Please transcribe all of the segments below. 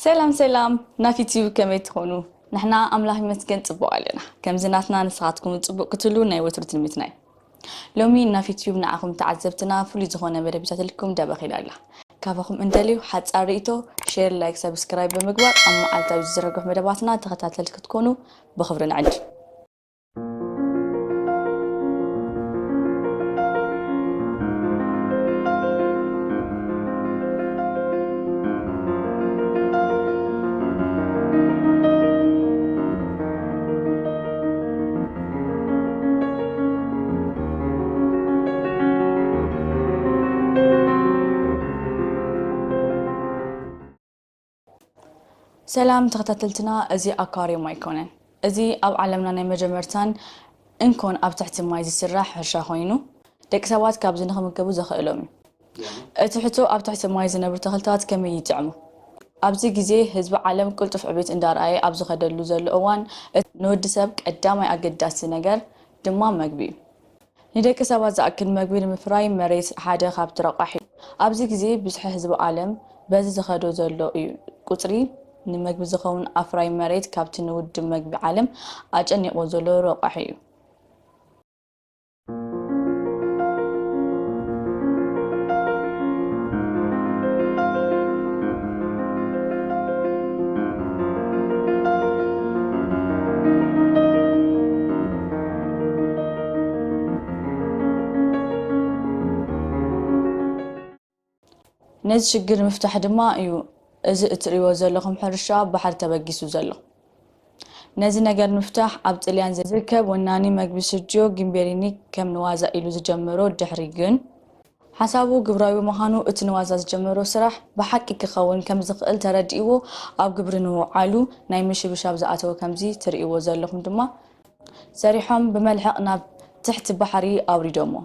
ሰላም ሰላም፣ ናፊ ቲዩብ ከመይ ትኾኑ? ንሕና ኣምላኽ ይመስገን ጽቡቕ ኣለና። ከምዚ ናትና ንስኻትኩም ጽቡቕ ክትህሉ ናይ ወትሩ ትምኒትና እዩ። ሎሚ ናፊ ቲዩብ ንዓኹም ተዓዘብትና ፍሉይ ዝኾነ መደብ ሒዛትልኩም ደበኽ ኢላ ኣላ። ካባኹም እንደልዩ ሓጻር ርእይቶ፣ ሼር፣ ላይክ፣ ሰብስክራይብ ብምግባር ኣብ መዓልታዊ ዝዝረግሑ መደባትና ተኸታተልቲ ክትኮኑ ብኽብሪ ንዕድም። ሰላም ተኸታተልትና፣ እዚ ኣኳርዮም ኣይኮነን። እዚ ኣብ ዓለምና ናይ መጀመርታን እንኮን ኣብ ትሕቲ ማይ ዝስራሕ ሕርሻ ኮይኑ፣ ደቂ ሰባት ካብዚ ንኽምገቡ ዘኽእሎም እዩ። እቲ ሕቶ፣ ኣብ ትሕቲ ማይ ዝነብሩ ተኽልታት ከመይ ይጥዕሙ? ኣብዚ ግዜ ህዝቢ ዓለም ቅልጡፍ ዕቤት እንዳረኣየ ኣብ ዝኸደሉ ዘሎ እዋን፣ እቲ ንወዲ ሰብ ቀዳማይ ኣገዳሲ ነገር ድማ መግቢ እዩ። ንደቂ ሰባት ዝኣክል መግቢ ንምፍራይ መሬት ሓደ ካብቲ ረቋሒ እዩ። ኣብዚ ግዜ ብዝሒ ህዝቢ ዓለም በዚ ዝኸዶ ዘሎ እዩ። ቁጽሪ ንመግቢ ዝኸውን ኣፍራይ መሬት ካብቲ ንውድብ መግቢ ዓለም ኣጨኒቕዎ ዘሎ ረቋሒ እዩ። ነዚ ሽግር ንምፍታሕ ድማ እዩ እዚ እትርእይዎ ዘለኹም ሕርሻ ባሕሪ ተበጊሱ ዘሎ። ነዚ ነገር ንምፍታሕ ኣብ ጥልያን ዝርከብ ወናኒ መግቢ ስርጂዮ ጊምቤሪኒ ከም ንዋዛ ኢሉ ዝጀመሮ ድሕሪ ግን ሓሳቡ ግብራዊ ምዃኑ እቲ ንዋዛ ዝጀመሮ ስራሕ ብሓቂ ክኸውን ከም ዝኽእል ተረዲእዎ ኣብ ግብሪ ንምውዓሉ ናይ ምሽብሻብ ዝኣተወ ከምዚ ትርእይዎ ዘለኹም ድማ ሰሪሖም ብመልሕቕ ናብ ትሕቲ ባሕሪ ኣውሪዶሞ።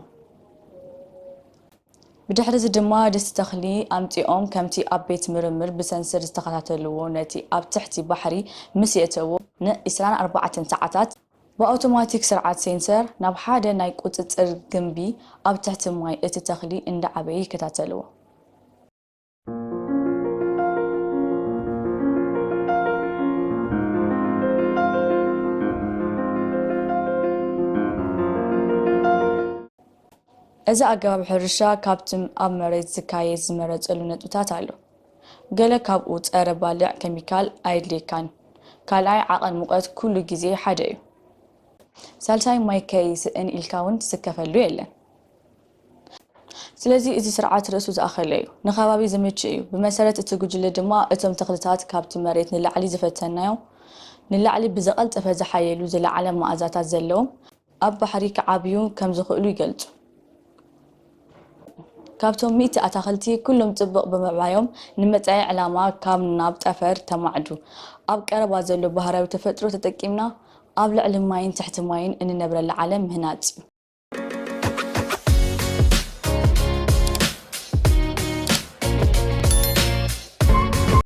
ብድሕሪ እዚ ድማ ድስቲ ተኽሊ ኣምጺኦም ከምቲ ኣብ ቤት ምርምር ብሰንሰር ዝተኸታተልዎ ነቲ ኣብ ትሕቲ ባሕሪ ምስ የእተዎ ን ዒስራን ኣርባዕተን ሰዓታት ብኣውቶማቲክ ስርዓት ሴንሰር ናብ ሓደ ናይ ቁጽጽር ግምቢ ኣብ ትሕቲ ማይ እቲ ተኽሊ እንዳዓበየ ይከታተልዎ። እዚ ኣገባብ ሕርሻ ካብቲ ኣብ መሬት ዝካየድ ዝመረጸሉ ነጥብታት ኣሎ። ገለ ካብኡ ጸረ ባልዕ ኬሚካል ኣየድልየካን። ካልኣይ ዓቐን ሙቐት ኩሉ ግዜ ሓደ እዩ። ሳልሳይ ማይ ከይስእን ኢልካ እውን ትስከፈሉ የለን። ስለዚ እዚ ስርዓት ርእሱ ዝኣኸለ እዩ። ንከባቢ ዝምችእ እዩ። ብመሰረት እቲ ጉጅለ ድማ እቶም ተኽልታት ካብቲ መሬት ንላዕሊ ዝፈተናዮም ንላዕሊ ብዝቐልጠፈ ዝሓየሉ ዝለዓለ መኣዛታት ዘለዎም ኣብ ባሕሪ ክዓብዩ ከም ዝኽእሉ ይገልጹ። ካብቶም ሚእቲ ኣታኽልቲ ኩሎም ጽቡቕ ብምዕባዮም ንመጻኢ ዕላማ ካብ ናብ ጠፈር ተማዕዱ። ኣብ ቀረባ ዘሎ ባህርያዊ ተፈጥሮ ተጠቂምና ኣብ ልዕሊ ማይን ትሕቲ ማይን እንነብረላ ዓለም ምህናጽ እዩ።